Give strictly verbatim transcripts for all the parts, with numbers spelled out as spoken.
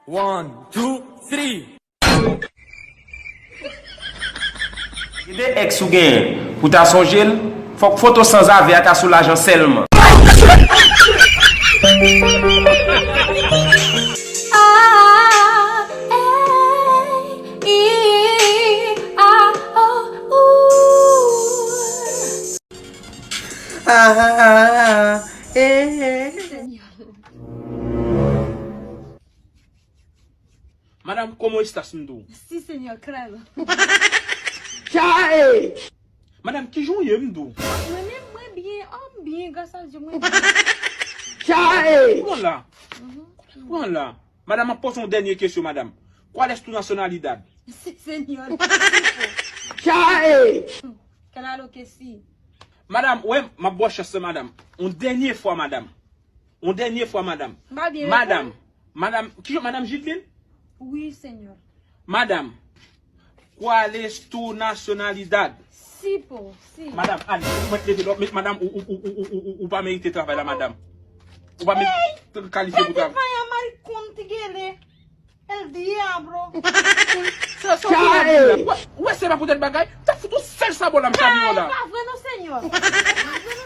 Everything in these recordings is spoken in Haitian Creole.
One, two, three. Gen de ex ou genyen, pou ta sonje l, fòk foto sanzave a ta sou lajan sèlman. Madanm, como estas, m di w? Si, señor, claro. Chae! Madanm, kijan w ye, m di w? Mwen menm, mwen byen, oh, m byen, gras a Dye, mwen byen. Chae! Pran la. Pran la. Madanm, ap poze yon dènye kesyon, madanm. ¿Cuál es tu nacionalidad? Si, señor. Chae! Claro que sí. Madanm, wè, m ap ba w chans lan, madanm. Yon dènye fwa, madanm. Yon dènye fwa, madanm. M pa byen Madanm, madanm, kijan, madanm Jidlin? Oui, señor. Madanm, ¿cuál es tu nacionalidad? Si, po, si. Madanm, ale, ou mèt leve lòt, men madanm, ou, ou, ou, ou, ou, ou, ou pa merite travay la, madanm. Ou pa merite kalifye pou Gade travay. Vanya maricón, ti gele. El diablo. Sa, sa, ou la, ou wè, se pa poutèt bagay, ta fout yon sèl sabò la, m sabi w la. Pa vre non, señor.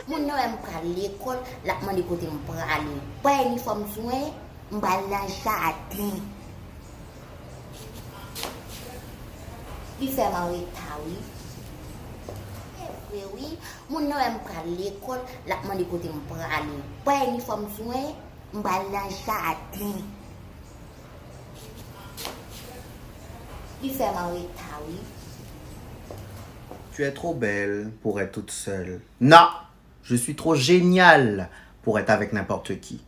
Moun nan wè m pral lekòl, l ap mande kote m prale. Pa inifòm sou mwen, m pral nan jaden. Li fè m an reta, wi. Se vre, wi. Moun nan wè m pral lekòl, l ap mande kote m prale. Pa inifòm sou mwen, m pral nan jaden. Li fè m an reta, wi. Tu es trop belle pour être toute seule. Non, je suis trop génial pour être avec n'importe qui.